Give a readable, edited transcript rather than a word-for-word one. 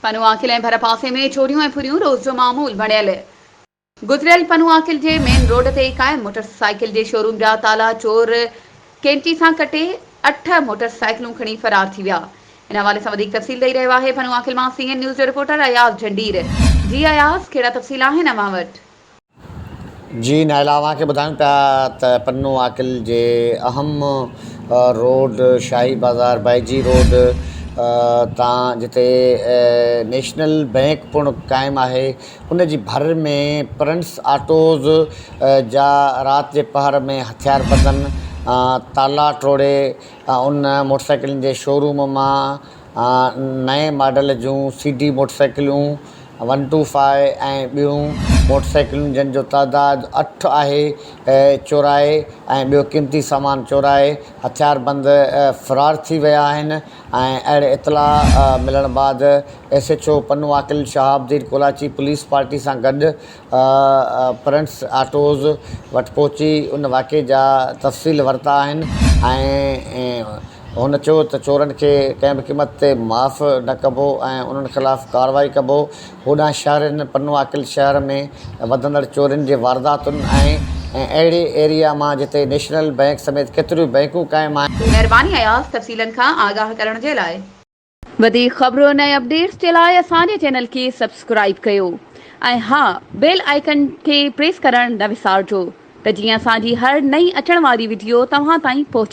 پنوعاقل ۽ ڀرپاسي ۾ چوريون ۽ ڦريون روز جو معمول بڻيل. گذريل پنوعاقل جي مين روڊ تي قائم موٽر سائيڪل جي شوروم جا تالا چور ڪينچي سان ڪٽي اٺ موٽر سائيڪلون کڻي فرار ٿي ويا. ان حوالي سان وڌيڪ تفصيل ڏئي رهيو آهي پنوعاقل مان سي اين نيوز جو رپورٽر اياز جهنڊير. جي اياز ڪهڙا تفصيل آهن اوهان وٽ. جي نائلا اوهان کي ٻڌايون پيا ته پنو عاقل جي اهم روڊ شاهي بازار بائجي روڊ تان جتي نيشنل بئنڪ پڻ قائم آهي ان جي ڀر ۾ پرنس آٽوز جا رات جي پهر ۾ هٿياربندن تالا ٽوڙي ان موٽرسائيڪلن جي شوروم مان نئين ماڊل جون سي ڊي موٽرسائيڪلون ون ٽو فائيو ۽ ٻيون موٽرسائيڪلون جن جو تعداد اٺ آهي چورائي ۽ ٻيو قيمتي سامان چورائي هٿياربند فرار ٿي ويا آهن ۽ اهڙي اطلاع ملڻ بعد S H O Pano Aqil Shahab Uddin Kolachi police party سان گڏ پرنس آٽوز وٽ پهچي ان واقعي جا تفصيل ورتا آهن ۽ هن چيو ته چورن کي ڪنهن به قيمت تي معاف نه ڪبو ۽ انهن خلاف ڪارروائي ڪبو. هوڏانهن شهرين پنوعاقل شهر ۾ وڌندڙ چورين جي وارداتن ۽ اهڙي ايريا مان جتي نيشنل بئنڪ سميت ڪيتريون بئنڪون قائم آهن. مهرباني اياز تفصيلن کان آگاهه ڪرڻ جي لاء. وڌيڪ خبرن ۽ اپڊيٽس جي لاء اسان جي چينل کي سبسڪرائيب ڪيو ۽ ها بيل آئيڪن کي پريس ڪرڻ نه وسارجو ته جيئن اسان جي هر نئين اچڻ واري وڊيو توهان تائين پهچي.